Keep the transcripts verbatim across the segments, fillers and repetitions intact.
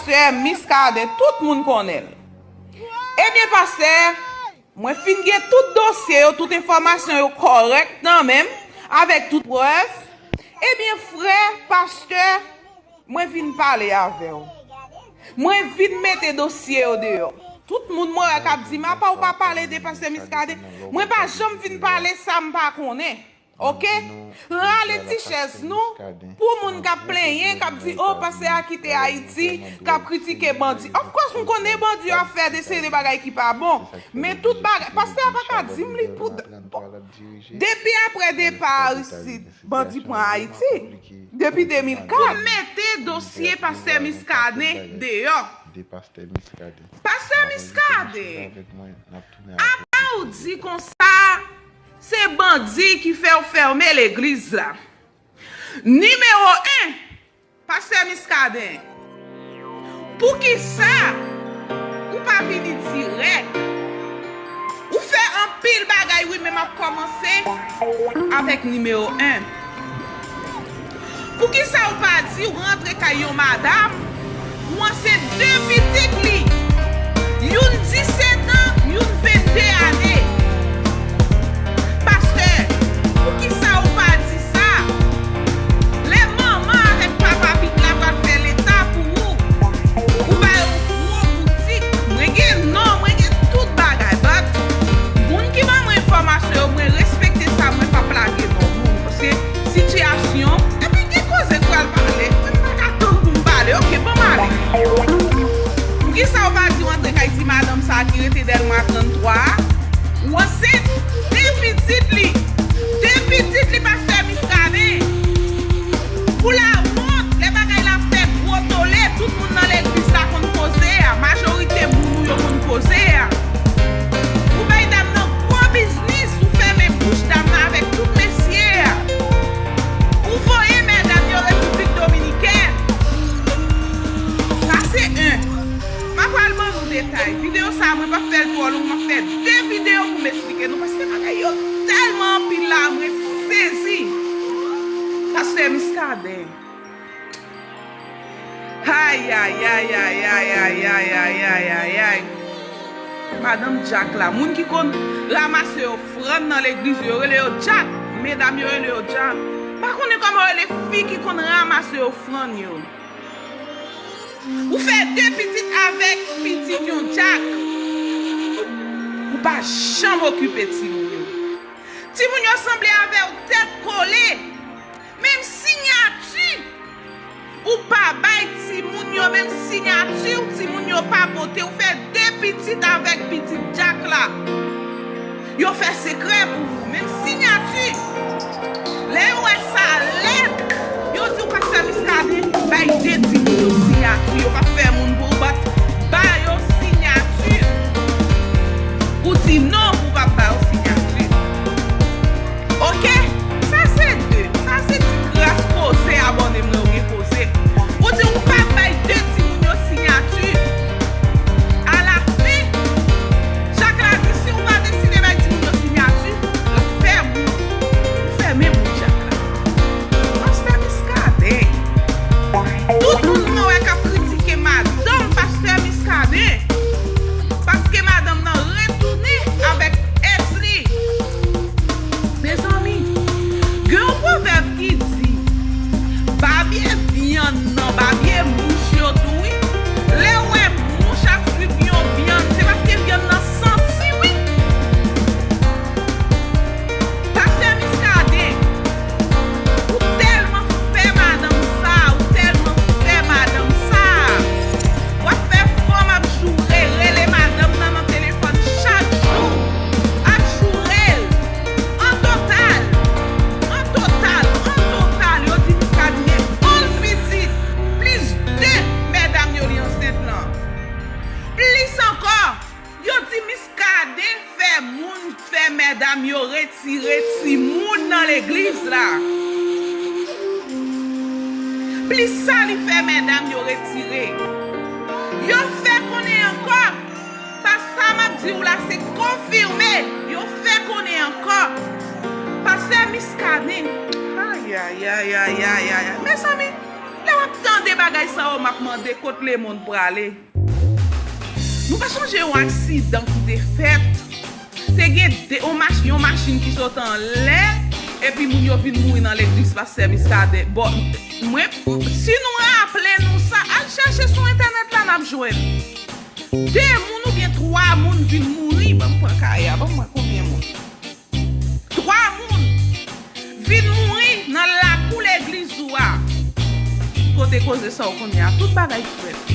Pastè Muscadin, tout moun konnen l. Ebyen, pastè, mwen fin gen tout dosye yo, tout enfòmasyon yo kòrèk nan men m, avèk tout prèv. Ebyen, frè, pastè, mwen vin pale avè w. Mwen vin mete dosye yo deyò. Tout moun mwen wè k ap di m, "Apa w pa pale de pastè Muscadin?" Mwen pa janm vin pale sa m pa konnen. Oke? Rale ti chèz nou pou moun k ap plenyen, k ap di, "O, pastè a kite Ayiti, k ap kritike bandi." Of course, m konnen bandi yo ap fè de seri de bagay ki pa bon. Men tout bagay, pastè a pa ka di m li pou. Depi apre depa Aristide, bandi pran Ayiti. Depi de mil kat. Pou mete dosye pastè Muscadin deyò. Pastè Muscadin, apa w di konsa se bandi ki fè w fèmen legliz la? Nimewo en, pastè Muscadin, poukisa ou pa vini dirèk? Ou fè anpil bagay, wi, men m ap kòmanse avèk nimewo en. Poukisa ou pa di ou rantre kay yon madanm, ou ansent de pitit li? Youn disèt an, youn vennde ane. Pastè, poukisa ou pa di sa? Lè manman avèk papa vin la pral fè leta pou ou, ou ba yo gwo boutik. Mwen gen non, mwen gen tout bagay, but moun ki ban mwen enfòmasyon yo, mwen respekte sa, mwen p ap lage non moun. Paske sitiyasyon, epi gen koze k pral pale, mwen pa ka tann pou m pale, oke, ban m ale. Poukisa ou pa di w antre kay ti madanm sa a ki rete Dèlma trannntwa a? Ou ansent de pitit li. De pitit li, pastè Muscadin. Pou lawont, lè bagay la fè gwo tole, tout moun nan legliz la konn koze a, majorite moun ou yo konn koze a. Ou bay dam nan gwo biznis, ou fèmen bouch dam nan avèk tout mesye a. Ou voye medam yo Repiblik Dominikèn. Sa se en. M ap pral ban nou detay. Videyo sa a, mwen p ap fè l twò long, m ap fè de videyo pou m eksplike nou, paske bagay yo tèlman anpil la, mwen sezi. Pastè Muscadin. Ayayayayayayayayayayayay. Madanm Dyak la, moun ki konn ranmase ofrann nan legliz yo, yo rele yo dyak. Medam yo rele yo dyak. M pa konnen kòman yo rele fi ki konn ranmase ofrann yo. Ou fè de pitit avèk pitit yon dyak. Ou pa janm okipe timoun yo. Timoun yo sanble avè w tèt kole. Menm siyati ou pa bay timoun yo, menm siyati w timoun yo pa pote. Ou fè de pitit avèk pitit dyak la. Yo fè sekrè pou ou, menm siyati. Lè yo wè sa lèd, yo di w pastè Muscadin bay de timoun yo siyati. Yo p ap fè moun pou ou, but ba yo siyati. Ou di non pou w p ap ba yo siyati. Oke? Sa se de. Sa se ti kras koze abòne mwen yo gen koze. Ou di ou p ap bay de timoun yo siyati. Alafen, Dyak la di si ou pa deside bay timoun yo siyati, l ap fè moun. Ou fèmen bouch Dyak la. Pastè Muscadin. Tout moun mwen wè k ap kritike madanm pastè Muscadin. Paske madanm nan retounen avèk èks li. Mezanmi, gen yon pwovèb ki di, babye vyann nan, babye mouch yo tou wi. Lè w wè mouch ap swiv yon vyann, se paske vyann nan santi wi. Pastè Muscadin, ou tèlman fè madanm sa, ou tèlman fè madanm sa. W ap fè fanm ap joure, rele madanm nan nan telefòn chak jou, ap joure l. An total, an total, an total, yo di Muscadin gen onz pitit, plis de medam yo li ansent lan. Plis ankò, yo di Muscadin fè moun, fè medam yo retire timoun nan legliz la. Plis sa li fè medam yo retire. Yo fè konnen ankò, pa sa m ap di w la se konfime, yo fè konnen ankò. Pastè Muscadin, ayayayayayay. Mezanmi, lè w ap tande Bagay sa yo, m ap mande kot lemonn prale. Nou pa sonje yon aksidan ki te fèt? Te gen de, yon mach-, yon machin ki sot anlè, epi moun yo vin mouri nan legliz pastè Muscadin. Bon, mwen, si nou raple nou sa, al chèche sou entènèt la, n ap jwenn. De moun oubyen twa moun vin mouri, ban m pran kare a, ban m wè konbyen moun. Twa moun vin mouri nan lakou legliz ou a. Kote koze sa yo kounye a, tout bagay frèt.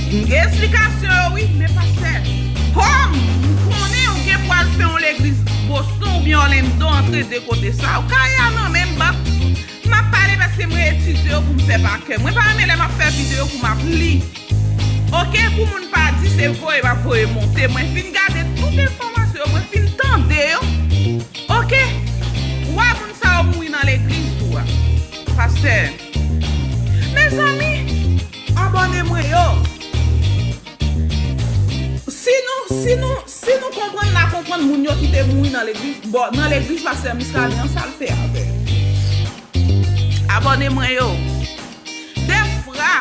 M gen esplikasyon yo wi, men pastè, kòm m konnen ou gen pou al fè yon legliz Boston oubyen Orlando antre de kote sa yo, kare a nan men m, ban m ap pale paske mwen etidye yo pou m fè pa kè. Mwen pa renmen lè m ap fè videyo pou m ap li. Oke, pou moun pa di se voye m ap voye monte. Mwen fin gade tout enfòmasyon yo, mwen fin tande yo. Oke, twa moun sa yo mouri nan legliz ou a. Pastè, mezanmi, abòne mwen yo. Si nou, si nou, si nou konprann, n a konprann moun yo ki te mouri nan legliz, bon, nan legliz pastè Muscadin an, sa l fè avè l. Abòne mwen yo. Defwa,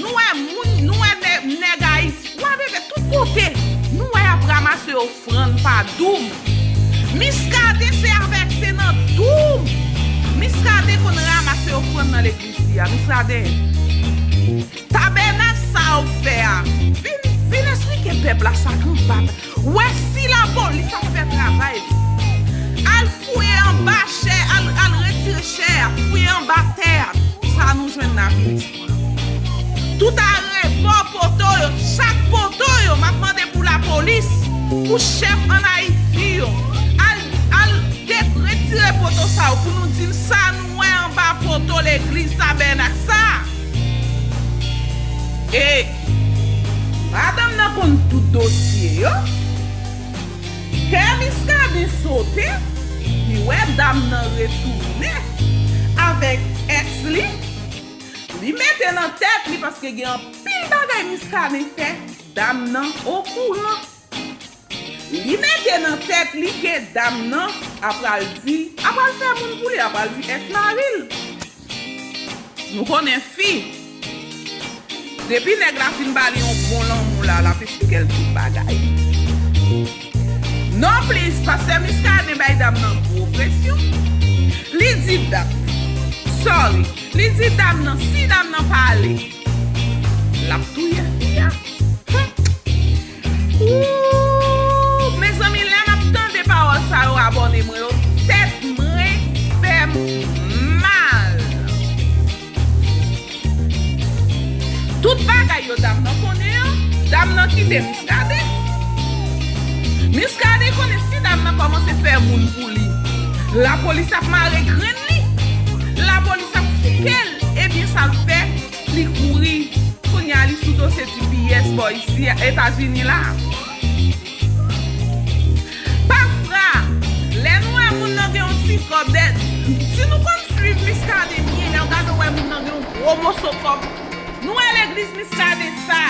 nou wè moun, nou wè nè-, nèg Ayiti, w a veve tout kote, nou wè y ap ranmase ofrann pa doub. Muscadin se avèk, se nan doub. Muscadin konn ranmase ofrann nan legliz li a. Muscadin, tabènak sa w fè a, vin, vin esplike pèp la sa k anba. Wè si lapolis ap fè travay li. Al fouye anba chè, al, al retire chè a, fouye anba tè a. Sa nou jwenn nan Ayiti. Tout arebò poto yo, chak poto yo, m ap mande pou lapolis, pou chèf ann Ayiti yo. Al, al de-, retire poto sa yo pou nou di m sa nou wè anba poto legliz tabènak sa. E madanm nan konn tout dosye yo. Kè Muscadin sote, li wè dam nan retounen avèk èks li. Li mete nan tèt li, paske gen anpil bagay Muscadin fè, dam nan okouran. Li mete nan tèt li ke dam nan apral di, apral fè moun pou li, apral di èks mari l. Nou konnen fi. Depi nèg la fin ba li yon bon lanmou la, l ap esplike l tout bagay. Non plis, pastè Muscadin bay dam nan gwo presyon. Li di dam nan, sorry, li di dam nan, si dam nan pale, l ap touye fi a. Hum. Ooh, mezanmi, lè m ap tande pawòl sa yo, abòne mwen yo, tèt mwen fè m mal. Tout bagay yo dam nan konnen an, dam nan kite Muscadin. Muscadin konnen si dam nan kòmanse fè moun pou li, lapolis ap mare grenn li, lapolis ap fouke l, ebyen sa l fè, li kouri. Kounye a li sou dosye G P S bò isi a, Etazini la. Pafwa, lè nou wè moun nan gen yon ti kòb dèyè, si nou konn swiv Muscadin byen, lè w gade w wè moun nan gen yon gwo moso kòb. Nou wè legliz Muscadin sa.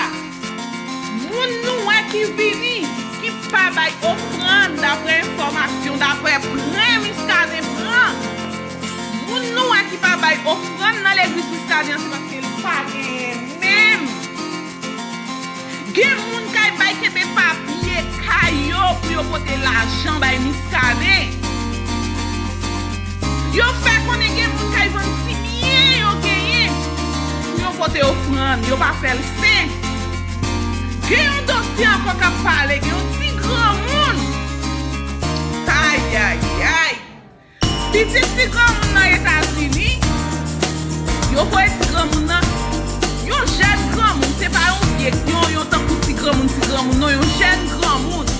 Moun nou wè ki vini, ki pa bay ofrann, daprè enfòmasyon, daprè pwen Muscadin pran. Moun nou wè ki pa bay ofrann nan legliz Muscadin an, se paske li pa genyen menm. Gen moun k al bay kenbe papye kay yo pou yo pote lajan bay Muscadin. Yo fè konnen gen moun k al vann ti byen yo genyen pou yo pote ofrann, yo pa fè l sen. Gen yon dosye ankò k ap pale, gen yon ti granmoun. Ayayay. Pitit ti granmoun nan Etazini, yo voye ti granmoun nan, yon jèn granmoun, se pa yon vye, yon, yon tankou ti granmoun, ti granmoun, non, yon jèn granmoun.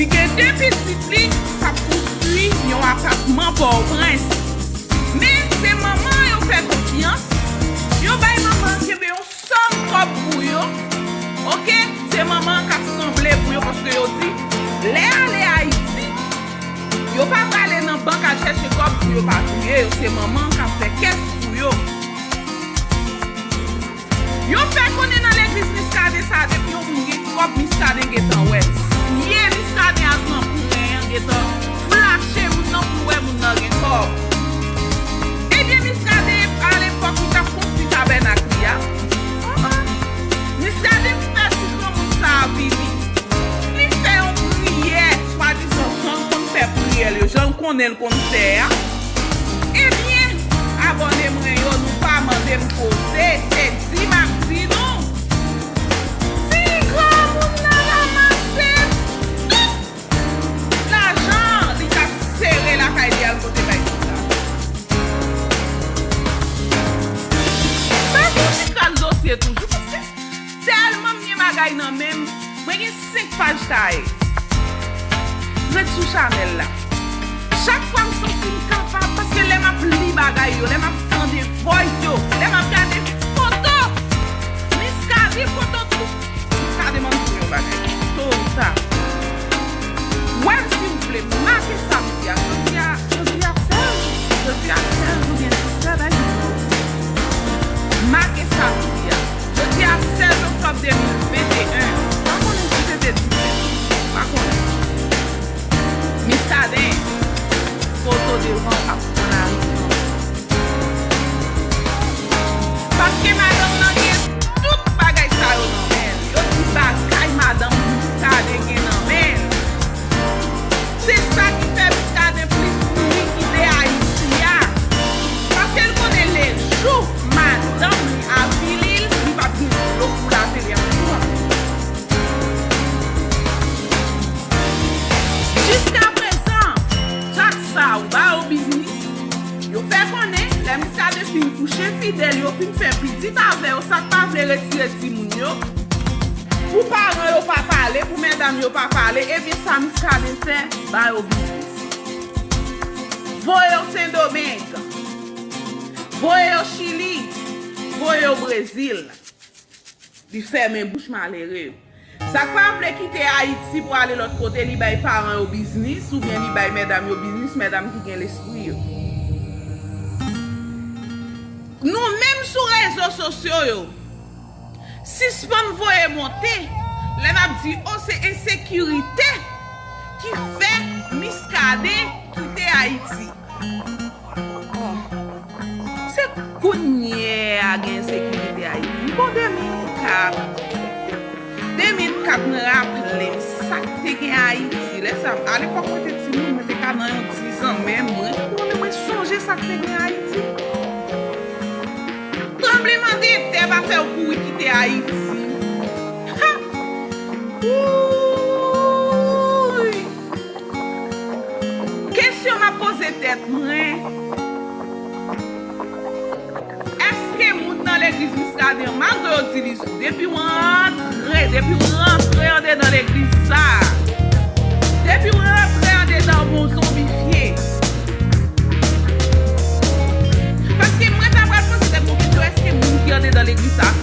Li gen de pitit li k ap konstwi yon apatman Pòtoprens. Men, se manman an yo fè konfyans, yo bay manman an kenbe yon sòm kòb pou yo, oke, se manman an k ap sanble pou yo, paske yo di, lè ale Ayiti, yo pa prale nan bank al chèche kòb pou yo pa touye yo, se manman an k ap fè kès pou yo. Yo fè konnen nan legliz Muscadin sa, depi yon moun gen kòb, Muscadin gentan wè. Sye Muscadin a gran plen an gentan flache moun nan pou l wè moun nan gen kòb. Ebyen, Muscadin, alepòk, li t ap konstwi konnen l konn fè a. Ebyen, abòne mwen yo, nou pa mande m koze, se di m ap di nou. Ti granmoun nan ranmase tout lajan li t ap sere lakay li al pote bay ti granmoun. Sa se yon ti kras dosye toujou, paske tèlman m gen bagay nan men m, mwen gen senk paj taye. Ret sou chanèl la. Chak fwa m santi m kapab, paske lè m ap li bagay yo, lè m ap tande voice yo, lè m ap gade foto, Miskaden foto tout. Miskaden, ban m di w yon bagay. Foto sa. Wè m silvouplè, make sa m di a. Jodi a, jodi a sèz, jodi a sèz oubyen disèt, I don't know. Make sa m di a. Jodi a sèz oktòb de mil venteyen. M pa konnen si se te disèt. M pa konnen. Miskaden, foto devan ap pran lari. Paske madanm nan gen tout bagay sa yo nan men l. Yo di bagay madanm Miskaden gen nan men l. Se sa ki fè Miskaden plis kouri kite Ayiti a. Paske l konnen lejou madanm li avili l, li p ap gen dlo pou lave l ankò. Jiskaprezan, Jack sa ou ba yo biznis. Yo fè konnen, lè Miskaden fin kouche fidèl yo, fin fè pitit avè yo, sa k pa vle retire timoun yo, pou paran yo pa pale, pou medam yo pa pale, ebyen sa Miskaden fè, ba yo biznis. Voye yo Sendomeng, voye yo Chili, voye yo Brezil. Li fèmen bouch malere yo. Sa k pa vle kite Ayiti pou ale lòt kote, li bay paran yo biznis, oubyen li bay medam yo biznis, medam ki gen lespri yo. Nou menm sou rezo sosyo yo, sispann voye monte lè n ap di, o, se ensekirite ki fè Miskaden kite Ayiti. Se kounye a gen ensekirite Ayiti. Bon, de mil kat. De mil kat, mwen raple m sa k te gen Ayiti. Lè sa, alepòk mwen te timoun, mwen te ka nan yon dizan, men mwen konnen, mwen sonje sa k te gen Ayiti. Tranblemanntè pa fè w kouri kite Ayiti. Ha! Wouy! Kesyon m ap poze tèt mwen, èske moun nan legliz Miskaden an, malgre yo di li sou, depi w rantre, depi w rantre andedan legliz sa a, depi w rantre andedan, w gon zonbifye. Paske mwen ta pral poze tèt mwen kesyon, èske moun ki andedan legliz sa a